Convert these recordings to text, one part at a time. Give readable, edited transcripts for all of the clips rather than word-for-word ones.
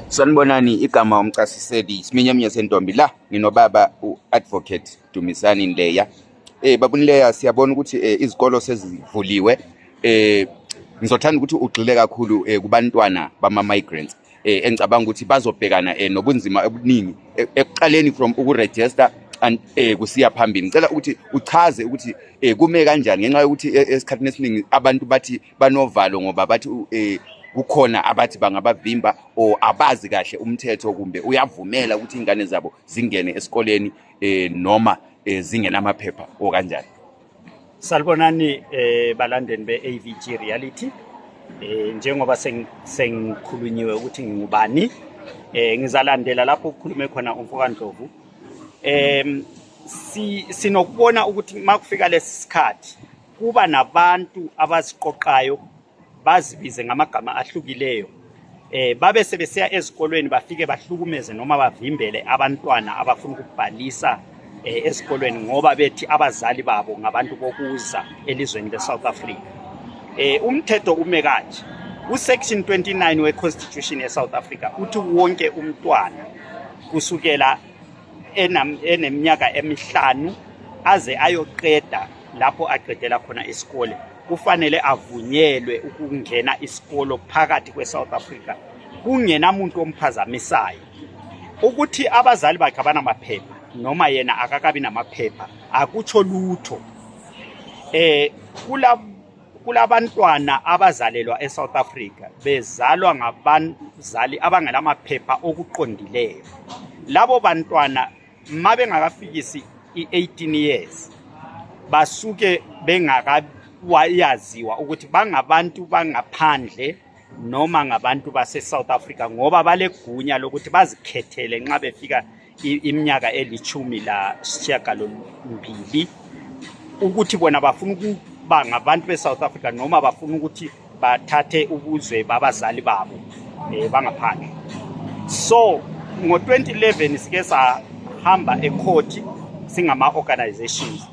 Sanibonani, igama umcasiseli isiminyaminya sentombi la nginobaba u-Advocate Dumisani Nleya. Baba Nleya, siyabona ukuthi izikolo sezivuliwe. Ngizothanda ukuthi ugxile kakhulu kubantwana bama migrants. Engicabanga ukuthi bazobhekana nobunzima obuningi ekuqaleni from ukuregister and kusiya phambili. Ngicela ukuthi uchaze ukuthi kume kanjani, ngenxa yokuthi esikhathini esiningi abantu bathi banovalo ngoba bathi kukhona abathi bangabavimba or abazi kahle umthetho kumbe uyavumela ukuthi ingane zabo zingene esikoleni noma zingenamaphepha o kanjani. Salibonani balandeni be-AVG Reality. Njengoba sengikhulunyiwe ukuthi ngingubani, ngizalandela lapho ukukhulume khona umfokaNdlovu. Sinokubona ukuthi makufika lesi sikhathi kuba nabantu abaziqoqayo bazibize ngamagama ahlukileyo, babe sebesiya ezikolweni, bafike bahlukumeze noma bavimbele abantwana abafuna ukubhalisa ezikolweni ngoba bethi abazali babo ngabantu bokuza elizweni le-South Africa. Umthetho ume kanje: usection 29 we-Constitution ye-South Africa uthi wonke umntwana kusukela eneminyaka emihlanu aze ayoqeda lapho aqedela khona isikole kufanele avunyelwe ukungena isikolo phakathi kwe-South Africa kungenamuntu omphazamisayo. Ukuthi abazali bakhe abanamaphepha noma yena akakabi namaphepha akutsho lutho. Kulabantwana abazalelwa eSouth Africa bezalwa ngabazali abangelamaphepha okuqondileyo. Labo bantwana ma bengakafikisi i-18 years basuke bengakawayaziwa ukuthi bangabantu bangaphandle noma ngabantu base-South Africa, ngoba balegunya lokuthi bazikhethele nxa befika iminyaka eli-18 ukuthi bona bafuna ukuba ngabantu be-South Africa noma bafuna ukuthi bathathe ubuzwe babazali babo bangaphandle. So ngo-2011 sike sahamba ecourt singama-organizations,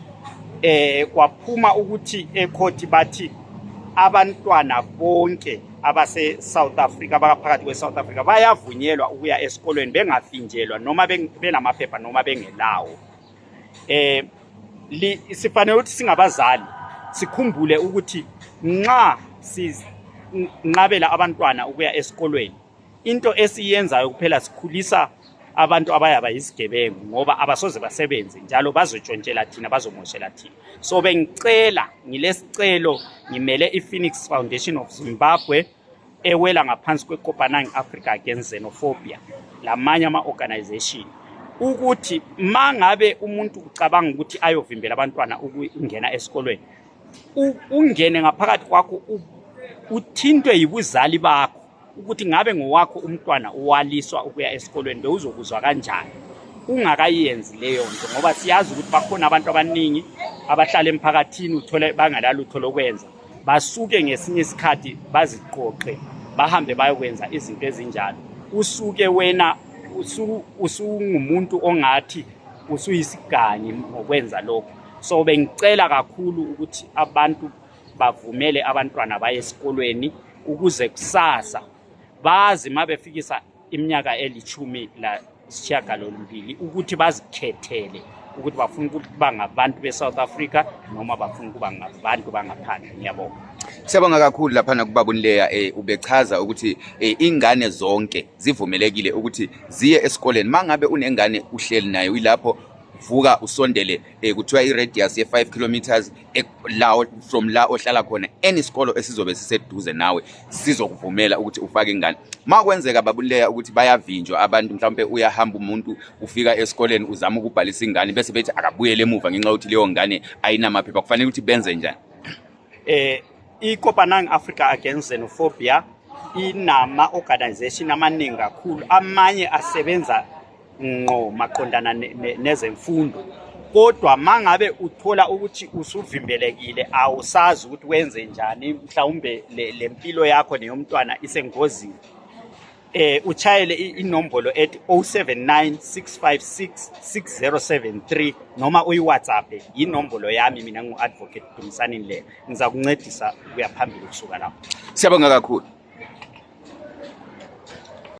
kwaphuma ukuthi ecourt bathi abantwana bonke abase South Africa, abaphakathi kwe-South Africa, bayavunyelwa ukuya esikolweni bengavinjelwa noma benamaphepha noma bengelawo. Sifanele ukuthi singabazali sikhumbule ukuthi nxa sinqabela abantwana ukuya esikolweni, into esiyenzayo kuphela sikhulisa abantu abayaba yizigebengu, ngoba abasoze basebenze njalo bazotshontshela thina, bazomoshela thina. So bengicela, ngilesicelo, ngimele i-Phoenix Foundation of Zimbabwe ewela ngaphansi kwe-Kopanang Africa Against Xenophobia lamanye ama-organization, ukuthi mangabe umuntu ucabanga ukuthi ayovimbela abantwana ukungena esikolweni, ungene ngaphakathi kwakho, uthintwe yibuzali bakho ukuthi ngabe ngowakho umntwana uwaliswa ukuya esikolweni, bewuzokuzwa kanjani ungakayenzi leyo nto, ngoba siyazi ukuthi bakhona abantu abaningi abahlala emphakathini, uthole bangelalutho lokwenza, basuke ngesinye isikhathi baziqoqe bahambe bayokwenza izinto ezinjalo. Usuke wena usungumuntu ongathi usuyisigangi ngokwenza lokho. So bengicela kakhulu ukuthi abantu bavumele abantwana baye esikolweni ukuze kusasa bazi ma befikisa iminyaka eli-18 ukuthi bazikhethele ukuthi bafuna ukuba ngabantu be-South Africa noma bafuna ukuba ngabantu bangaphandle. Ngiyabonga. Siyabonga kakhulu laphana kubaba uNleya. Ubechaza ukuthi ingane zonke zivumelekile ukuthi ziye esikoleni. Mangabe unengane uhleli nayo ilapho, vuka usondele, kuthiwa i-radius ye-5 kilometers la from la ohlala khona, any sikolo esizobe siseduze nawe sizokuvumela ukuthi ufake ingane. Ma kwenzeka, baba uNleya, ukuthi bayavinjwa abantu, mhlawumbe uyahamba umuntu, ufika esikoleni uzama ukubhalisa ingane, bese bethi akabuyele emuva ngenxa yokuthi leyo ngane ayinamaphepha, kufanele ukuthi benze njani? I-Kopanang Africa Against Xenophobia inama organization amaningi kakhulu, amanye asebenza ngqo maqondana nezemfundo, kodwa mangabe uthola ukuthi usuvimbelekile, awusazi ukuthi wenze njani, mhlawumbe le mpilo yakho neyomntwana isengozini, uchayele inombolo ethi 079 656 6073 noma uyi-WhatsApp. Yinombolo yami mina, ngu-Advocate Dumisani Ndlela. Ngizakuncedisa ukuya phambili kusuka lapho. Siyabonga kakhulu.